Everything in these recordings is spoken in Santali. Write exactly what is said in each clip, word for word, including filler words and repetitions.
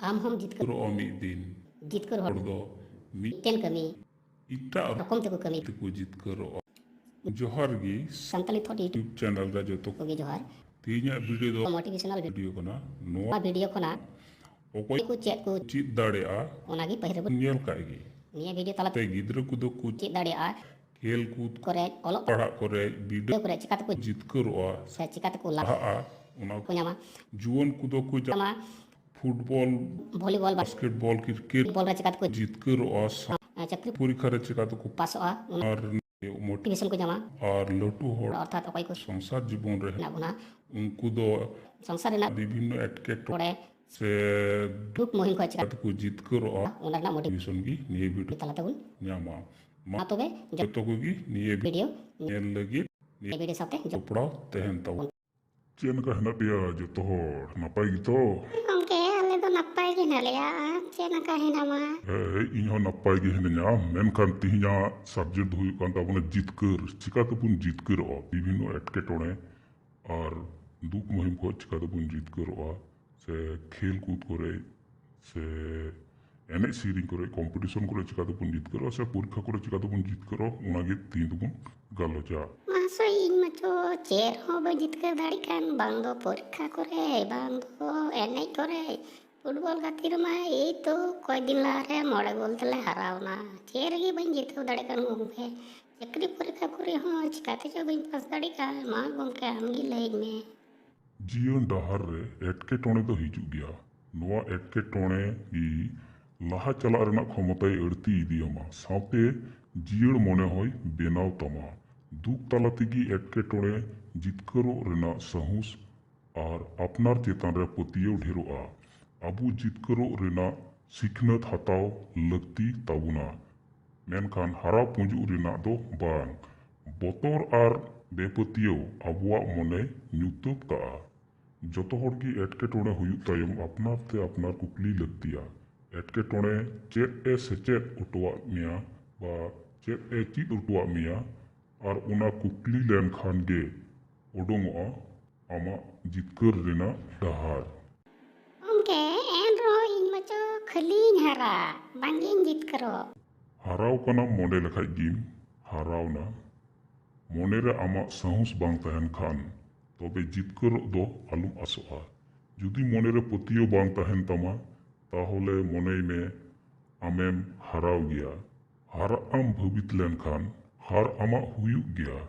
ᱟᱢ ᱦᱚᱸᱢ ᱡᱤᱛᱠᱟᱹᱨᱚᱜᱼᱟ ᱢᱤᱫ ᱫᱤᱱ᱾ ᱡᱤᱛᱠᱟᱹᱨ ᱦᱚᱲ ᱫᱚ ᱢᱤᱫᱴᱮᱱ ᱠᱟᱹᱢᱤ ᱮᱴᱟᱜ ᱨᱚᱠᱚᱢ ᱛᱮᱠᱚ ᱠᱟᱹᱢᱤ᱾ ᱛᱮᱠᱚ ᱡᱤᱛᱠᱟᱹᱨᱚᱜᱼᱟ᱾ ᱡᱚᱦᱟᱨ ᱜᱮ᱾ ᱥᱟᱱᱛᱟᱞᱤ ᱛᱷᱚᱴ YouTube ᱪᱮᱱᱮᱞ ᱨᱮ ᱡᱚᱛᱚ ᱠᱚᱜᱮ ᱡᱚᱦᱟᱨ᱾ ᱛᱮᱦᱮᱧᱟᱜ ᱵᱷᱤᱰᱤᱭᱳ ᱫᱚ ᱢᱳᱴᱤᱵᱷᱮᱥᱚᱱᱟᱞ ᱵᱷᱤᱰᱤᱭᱳ ᱠᱟᱱᱟ᱾ ᱱᱚᱣᱟ ᱵᱷᱤᱰᱤᱭᱳ ᱠᱷᱚᱱᱟᱜ ᱚᱠᱚᱭ ᱠᱚ ᱪᱮᱫ ᱠᱚ ᱪᱮᱫ ᱫᱟᱲᱮᱭᱟᱜᱼᱟ, ᱚᱱᱟᱜᱮ ᱯᱟᱹᱦᱤᱞ ᱨᱮᱵᱚᱱ ᱧᱮᱞ ᱠᱟᱜ ᱜᱮ᱾ ᱱᱤᱭᱟᱹ ᱵᱷᱤᱰᱤᱭᱳ ᱛᱟᱞᱟᱛᱮ ᱜᱤᱫᱽᱨᱟᱹ ᱠᱚᱫᱚ ᱠᱚ ᱪᱮᱫ ᱫᱟᱲᱮᱭᱟᱜᱼᱟ, ᱠᱷᱮᱞ ᱠᱩᱫ ᱠᱚᱨᱮ, ᱚᱞᱚᱜ ᱯᱟᱲᱦᱟᱜ ᱠᱚᱨᱮ, ᱵᱤᱰᱟᱹᱣ ᱠᱚᱨᱮ ᱪᱤᱠᱟ ᱛᱮᱠᱚ ᱡᱤᱛᱠᱟᱹᱨᱚᱜᱼᱟ, ᱥᱮ ᱪᱤᱠᱟ ᱛᱮᱠᱚ ᱞᱟᱦᱟᱜᱼᱟ, ᱚᱱᱟ ᱠᱚ ᱧᱟᱢᱟ᱾ ᱡᱩᱣᱟᱹᱱ ᱠᱚᱫᱚ ᱠᱚ ᱧᱟᱢᱟ᱾ Football, volleyball, basketball, cricket ball ᱨᱮ ᱪᱤᱠᱟ ᱛᱮᱠᱚ ᱡᱤᱛᱠᱟᱹᱨᱚᱜᱼᱟ, ᱥᱟ-, ᱪᱟᱹᱠᱨᱤ ᱯᱚᱨᱤᱠᱠᱷᱟ ᱨᱮ ᱪᱤᱠᱟ ᱛᱮᱠᱚ ᱯᱟᱥᱚᱜᱼᱟ, ᱚᱱᱟ ᱟᱨ ᱢᱳᱴᱤᱵᱷᱮᱥᱚᱱ ᱠᱚ ᱧᱟᱢᱟ᱾ ᱟᱨ ᱞᱟᱹᱴᱩ ᱦᱚᱲ ᱚᱨᱛᱷᱟᱛ ᱚᱠᱚᱭ ᱠᱚ ᱥᱚᱝᱥᱟᱨ ᱡᱤᱵᱚᱱ ᱨᱮ ᱢᱮᱱᱟᱜ ᱵᱚᱱᱟ, ᱩᱱᱠᱩ ᱫᱚ ᱥᱚᱝᱥᱟᱨ ᱨᱮᱱᱟᱜ ᱵᱤᱵᱷᱤᱱᱱᱚ ᱮᱴᱠᱮᱴᱚᱬᱮ ᱠᱚᱨᱮ ᱥᱮ ᱫᱩᱠ ᱢᱩᱦᱤᱢ ᱠᱷᱚᱱ ᱪᱤᱠᱟ ᱛᱮᱠᱚ ᱡᱤᱛᱠᱟᱹᱨᱚᱜᱼᱟ, ᱚᱱᱟ ᱨᱮᱱᱟᱜ ᱢᱳᱴᱤᱵᱷᱮᱥᱚᱱ ᱜᱮ ᱱᱤᱭᱟᱹ ᱵᱷᱤᱰᱤᱭᱳ ᱛᱟᱞᱟ ᱛᱮᱵᱚᱱ ᱧᱟᱢᱟ᱾ ᱢᱟ ᱛᱚᱵᱮ ᱡᱚᱛᱚ ᱠᱚᱜᱮ ᱱᱤᱭᱟᱹ ᱵᱷᱤᱰᱤᱭᱳ ᱧᱮᱞ ᱞᱟᱹᱜᱤᱫ ᱱᱤᱭᱟᱹ ᱵᱷᱤᱰᱤᱭᱳ ᱥᱟᱶᱛᱮ ᱡᱚᱯᱲᱟᱣ ᱛᱟᱦᱮᱱ ᱛᱟᱵᱚᱱ᱾ ᱪᱮᱫ ᱞᱮᱠᱟ ᱦᱮᱱᱟᱜ ᱯᱮᱭᱟ ᱡᱚᱛᱚ ᱦᱚᱲ? ᱱᱟᱯᱟᱭ ᱜᱮᱛᱚ? ᱜᱚᱢᱠᱮ, ᱟᱞᱮ ᱫᱚ ᱱᱟᱯᱟᱭ ᱜᱮ ᱦᱮᱱᱟᱜ ᱞᱮᱭᱟ᱾ ᱟᱢ ᱪᱮᱫ ᱞᱮᱠᱟ ᱦᱮᱱᱟᱢᱟ? ᱦᱮᱸ, ᱤᱧ ᱦᱚᱸ ᱱᱟᱯᱟᱭ ᱜᱮ ᱦᱤᱱᱟᱹᱧᱟ᱾ ᱢᱮᱱᱠᱷᱟᱱ ᱛᱤᱦᱤᱧᱟᱜ ᱥᱟᱵᱡᱮᱠᱴ ᱫᱚ ᱦᱩᱭᱩᱜ ᱠᱟᱱ ᱛᱟᱵᱚᱱᱟ ᱡᱤᱛᱠᱟᱹᱨ᱾ ᱪᱤᱠᱟ ᱛᱮᱵᱚᱱ ᱡᱤᱛᱠᱟᱹᱨᱚᱜᱼᱟ ᱵᱤᱵᱷᱤᱱᱱᱚ ᱮᱴᱠᱮᱴᱚᱬᱮ ᱟᱨ ᱫᱩᱠ ᱢᱩᱦᱤᱢ ᱠᱷᱚᱱ ᱪᱤᱠᱟ ᱛᱮᱵᱚᱱ ᱡᱤᱛᱠᱟᱹᱨᱚᱜᱼᱟ, ᱥᱮ ᱠᱷᱮᱞ ᱠᱩᱫ ᱠᱚᱨᱮ, ᱥᱮ ᱮᱱᱮᱡ ᱥᱮᱨᱮᱧ ᱠᱚᱨᱮ, ᱠᱚᱢᱯᱤᱴᱤᱥᱚᱱ ᱠᱚᱨᱮ ᱪᱤᱠᱟ ᱛᱮᱵᱚᱱ ᱡᱤᱛᱠᱟᱹᱨᱚᱜᱼᱟ, ᱥᱮ ᱯᱚᱨᱤᱠᱠᱷᱟ ᱠᱚᱨᱮ ᱪᱤᱠᱟ ᱛᱮᱵᱚᱱ ᱡᱤᱛᱠᱟᱹᱨᱚᱜᱼᱟ, ᱚᱱᱟᱜᱮ ᱛᱮᱦᱮᱧ ᱫᱚᱵᱚᱱ ᱜᱟᱞᱚᱪᱟ᱾ ᱢᱟᱥᱴᱟᱨ, ᱤᱧ ᱢᱟᱪᱚ ᱪᱮᱫ ᱦᱚᱸ ᱵᱟᱹᱧ ᱡᱤᱛᱠᱟᱹᱨ ᱫᱟᱲᱮᱭᱟᱜ ᱠᱟᱱ, ᱵᱟᱝ ᱫᱚ ᱯᱚᱨᱤᱠᱠᱷᱟ ᱠᱚᱨᱮ, ᱵᱟᱝ ᱫᱚ ᱮᱱᱮᱡ ᱠᱚᱨᱮ, ᱯᱷᱩᱴᱵᱚᱞ ᱜᱟᱛᱮ ᱨᱮᱢᱟ ᱮᱭ ᱛᱚ ᱠᱚᱭᱮᱠ ᱫᱤᱱ ᱞᱟᱦᱟ ᱨᱮ ᱢᱚᱬᱮ ᱜᱳᱞ ᱛᱮᱞᱮ ᱦᱟᱨᱟᱣᱱᱟ᱾ ᱪᱮᱫ ᱨᱮᱜᱮ ᱵᱟᱹᱧ ᱡᱤᱛᱟᱹᱣ ᱫᱟᱲᱮᱭᱟᱜ ᱠᱟᱱ ᱜᱚᱢᱠᱮ᱾ ᱪᱟᱹᱠᱨᱤ ᱯᱚᱨᱤᱠᱠᱷᱟ ᱠᱚᱨᱮ ᱦᱚᱸ ᱪᱤᱠᱟᱹ ᱛᱮᱪᱚ ᱵᱟᱹᱧ ᱯᱟᱥ ᱫᱟᱲᱮᱭᱟᱜ ᱠᱟᱱ᱾ ᱢᱟ ᱜᱚᱢᱠᱮ, ᱟᱢᱜᱮ ᱞᱟᱹᱭᱟᱹᱧ ᱢᱮ᱾ ᱡᱤᱭᱚᱱ ᱰᱟᱦᱟᱨ ᱨᱮ ᱮᱴᱠᱮᱴᱚᱬᱮ ᱫᱚ ᱦᱤᱡᱩᱜ ᱜᱮᱭᱟ᱾ ᱱᱚᱣᱟ ᱮᱴᱠᱮᱴᱚᱬᱮ ᱜᱮ ᱞᱟᱦᱟ ᱪᱟᱞᱟᱜ ᱨᱮᱱᱟᱜ ᱠᱷᱚᱢᱚᱛᱟᱭ ᱟᱹᱲᱛᱤ ᱤᱫᱤᱭᱟᱢᱟ, ᱥᱟᱶᱛᱮ ᱡᱤᱭᱟᱹᱲ ᱢᱚᱱᱮ ᱦᱚᱸᱭ ᱵᱮᱱᱟᱣ ᱛᱟᱢᱟ᱾ ᱫᱩᱠ ᱛᱟᱞᱟ ᱛᱮᱜᱮ ᱮᱴᱠᱮᱴᱚᱬᱮ ᱡᱤᱛᱠᱟᱹᱨᱚᱜ ᱨᱮᱱᱟᱜ ᱥᱟᱦᱚᱥ ᱟᱨ ᱟᱯᱱᱟᱨ ᱪᱮᱛᱟᱱ ᱨᱮ ᱯᱟᱹᱛᱭᱟᱹᱣ ᱰᱷᱮᱨᱚᱜᱼᱟ᱾ ᱟᱵᱚ ᱡᱤᱛᱠᱟᱹᱨᱚᱜ ᱨᱮᱱᱟᱜ ᱥᱤᱠᱷᱱᱟᱹᱛ ᱦᱟᱛᱟᱣ ᱞᱟᱹᱠᱛᱤ ᱛᱟᱵᱚᱱᱟ, ᱢᱮᱱᱠᱷᱟᱱ ᱦᱟᱨᱟ ᱯᱩᱸᱡᱩᱜ ᱨᱮᱱᱟᱜ ᱫᱚ ᱵᱟᱝ᱾ ᱵᱚᱛᱚᱨ ᱟᱨ ᱵᱮᱯᱟᱹᱛᱭᱟᱹᱣ ᱟᱵᱚᱣᱟᱜ ᱢᱚᱱᱮᱭ ᱧᱩᱛᱟᱹᱛ ᱠᱟᱜᱼᱟ᱾ ᱡᱚᱛᱚ ᱦᱚᱲ ᱜᱮ ᱮᱴᱠᱮᱴᱚᱬᱮ ᱦᱩᱭᱩᱜ ᱛᱟᱭᱚᱢ ᱟᱯᱱᱟᱨ ᱛᱮ ᱟᱯᱱᱟᱨ ᱠᱩᱠᱞᱤ ᱞᱟᱹᱠᱛᱤᱭᱟ᱾ ᱮᱴᱠᱮᱴᱚᱬᱮ ᱪᱮᱫ ᱮ ᱥᱮᱪᱮᱫ ᱦᱚᱴᱚᱣᱟᱫ ᱢᱮᱭᱟ ᱵᱟ ᱪᱮᱫ ᱮ ᱪᱮᱫ ᱦᱚᱴᱚᱣᱟᱫ ᱢᱮᱭᱟ? ᱟᱨ ᱚᱱᱟ ᱠᱩᱠᱞᱤ ᱞᱮᱱᱠᱷᱟᱱ ᱜᱮ ᱚᱰᱚᱝᱚᱜᱼᱟ ᱟᱢᱟᱜ ᱡᱤᱛᱠᱟᱹᱨ ᱨᱮᱱᱟᱜ ᱰᱟᱦᱟᱨ᱾ ᱜᱚᱢᱠᱮ, ᱮᱱ ᱨᱮᱦᱚᱸ ᱤᱧ ᱠᱷᱟᱹᱞᱤᱧ ᱦᱟᱨᱟ, ᱵᱟᱝᱜᱤᱧ ᱡᱤᱛᱠᱟᱹᱨᱚᱜ᱾ ᱦᱟᱨᱟᱣ ᱠᱟᱱᱟᱢ ᱢᱚᱱᱮ ᱞᱮᱠᱷᱟᱡ ᱜᱮᱢ ᱦᱟᱨᱟᱣᱱᱟ᱾ ᱢᱚᱱᱮᱨᱮ ᱟᱢᱟᱜ ᱥᱟᱦᱚᱥ ᱵᱟᱝ ᱛᱟᱦᱮᱱ ᱠᱷᱟᱱ, ᱛᱚᱵᱮ ᱡᱤᱛᱠᱟᱹᱨᱚᱜ ᱫᱚ ᱟᱞᱚᱢ ᱟᱥᱚᱜᱼᱟ᱾ ᱡᱩᱫᱤ ᱢᱚᱱᱮᱨᱮ ᱯᱟᱹᱛᱭᱟᱹᱣ ᱵᱟᱝ ᱛᱟᱦᱮᱱ ᱛᱟᱢᱟ, ᱛᱟᱦᱚᱞᱮ ᱢᱚᱱᱮᱭ ᱢᱮ ᱟᱢᱮᱢ ᱦᱟᱨᱟᱣ ᱜᱮᱭᱟ᱾ ᱦᱟᱨᱟᱜ ᱟᱢ ᱵᱷᱟᱹᱵᱤᱛ ᱞᱮᱱᱠᱷᱟᱱ, ᱦᱟᱨ ᱟᱢᱟᱜ ᱦᱩᱭᱩᱜ ᱜᱮᱭᱟ᱾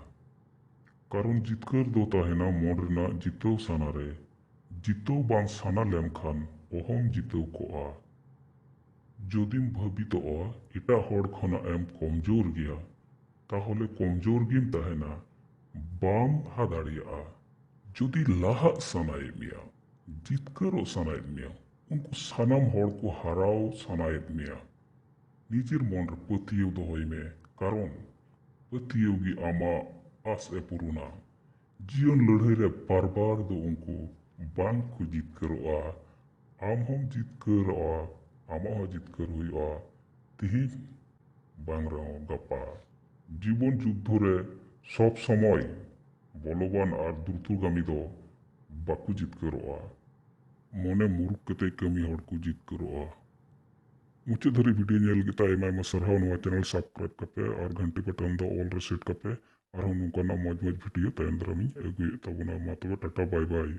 ᱠᱟᱨᱚᱱ ᱡᱤᱛᱠᱟᱹᱨ ᱫᱚ ᱛᱟᱦᱮᱱᱟ ᱢᱚᱱ ᱨᱮᱱᱟᱜ ᱡᱤᱛᱟᱹᱣ ᱥᱟᱱᱟ ᱨᱮ᱾ ᱡᱤᱛᱟᱹᱣ ᱵᱟᱝ ᱥᱟᱱᱟ ᱞᱮᱱᱠᱷᱟᱱ ᱚᱦᱚᱢ ᱡᱤᱛᱟᱹᱣ ᱠᱚᱜᱼᱟ᱾ ᱡᱩᱫᱤᱢ ᱵᱷᱟᱹᱵᱤᱛᱚᱜᱼᱟ ᱮᱴᱟᱜ ᱦᱚᱲ ᱠᱷᱚᱱᱟᱜ ᱮᱢ ᱠᱚᱢᱡᱳᱨ ᱜᱮᱭᱟ, ᱛᱟᱦᱚᱞᱮ ᱠᱚᱢᱡᱳᱨ ᱜᱮᱢ ᱛᱟᱦᱮᱱᱟ, ᱵᱟᱢ ᱞᱟᱦᱟ ᱫᱟᱲᱮᱭᱟᱜᱼᱟ᱾ ᱡᱩᱫᱤ ᱞᱟᱦᱟᱜ ᱥᱟᱱᱟᱭᱮᱫ ᱢᱮᱭᱟ, ᱡᱤᱛᱠᱟᱹᱨᱚᱜ ᱥᱟᱱᱟᱭᱮᱫ ᱢᱮᱭᱟ, ᱩᱱᱠᱩ ᱥᱟᱱᱟᱢ ᱦᱚᱲ ᱠᱚ ᱦᱟᱨᱟᱣ ᱥᱟᱱᱟᱭᱮᱫ ᱢᱮᱭᱟ, ᱱᱤᱡᱮᱨ ᱢᱚᱱ ᱨᱮ ᱯᱟᱹᱛᱭᱟᱹᱣ ᱫᱚᱦᱚᱭ ᱢᱮ, ᱠᱟᱨᱚᱱ ᱯᱟᱹᱛᱭᱟᱹᱣ ᱜᱮ ᱟᱢᱟᱜ ᱟᱥ ᱮ ᱯᱩᱨᱩᱱᱟ᱾ ᱡᱤᱭᱚᱱ ᱞᱟᱹᱲᱦᱟᱹᱭ ᱨᱮ ᱵᱟᱨ ᱵᱟᱨ ᱫᱚ ᱩᱱᱠᱩ ᱵᱟᱝ ᱠᱚ ᱡᱤᱛᱠᱟᱹᱨᱚᱜᱼᱟ᱾ ᱟᱢ ᱦᱚᱸᱢ ᱡᱤᱛᱠᱟᱹᱨᱚᱜᱼᱟ, ᱟᱢᱟᱜ ᱦᱚᱸ ᱡᱤᱛᱠᱟᱹᱨ ᱦᱩᱭᱩᱜᱼᱟ, ᱛᱤᱦᱤᱧ ᱵᱟᱝ ᱨᱮᱦᱚᱸ ᱜᱟᱯᱟ᱾ ᱡᱤᱵᱚᱱ ᱡᱩᱫᱽᱫᱷᱚ ᱨᱮ ᱥᱚᱵ ᱥᱚᱢᱚᱭ ᱵᱚᱞᱚᱵᱟᱱ ᱟᱨ ᱫᱨᱩᱛᱚᱜᱟᱢᱤ ᱫᱚ ᱵᱟᱠᱚ ᱡᱤᱛᱠᱟᱹᱨᱚᱜᱼᱟ᱾ ᱢᱚᱱᱮ ᱢᱩᱨᱩᱠ ᱠᱟᱛᱮ ᱠᱟᱹᱢᱤ ᱦᱚᱲ ᱠᱚ ᱡᱤᱛᱠᱟᱹᱨᱚᱜᱼᱟ᱾ ᱢᱩᱪᱟᱹᱫ ᱫᱷᱟᱹᱨᱤᱡ ᱵᱷᱤᱰᱤᱭᱳ ᱧᱮᱞ ᱞᱟᱹᱜᱤᱫ ᱛᱮ ᱟᱭᱢᱟ ᱟᱭᱢᱟ ᱥᱟᱨᱦᱟᱣ᱾ ᱱᱚᱣᱟ ᱪᱮᱱᱮᱞ ᱥᱟᱵᱥᱠᱨᱟᱭᱤᱵ ᱠᱟᱯᱮ ᱟᱨ ᱜᱷᱟᱱᱴᱤ ᱵᱟᱴᱚᱱ ᱫᱚ ᱚᱞ ᱨᱮ ᱥᱮᱴ ᱠᱟᱯᱮ᱾ ᱟᱨᱦᱚᱸ ᱱᱚᱝᱠᱟᱱᱟᱜ ᱢᱚᱡᱽ ᱢᱚᱡᱽ ᱵᱷᱤᱰᱤᱭᱳ ᱛᱟᱭᱚᱢ ᱫᱟᱨᱟᱢᱤᱧ ᱟᱹᱜᱩᱭᱮᱫ ᱛᱟᱵᱚᱱᱟ᱾ ᱢᱟ ᱛᱚᱵᱮ ᱴᱟᱴᱟ, ᱵᱟᱭ ᱵᱟᱭ᱾